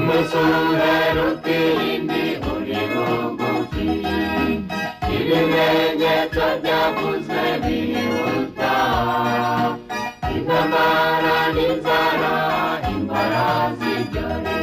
Umunsi uheruka iyindi uri bugufi. Ibimenyetso byavuzwe birihuta, intambara n'inzara, indwara z'ibyorezo.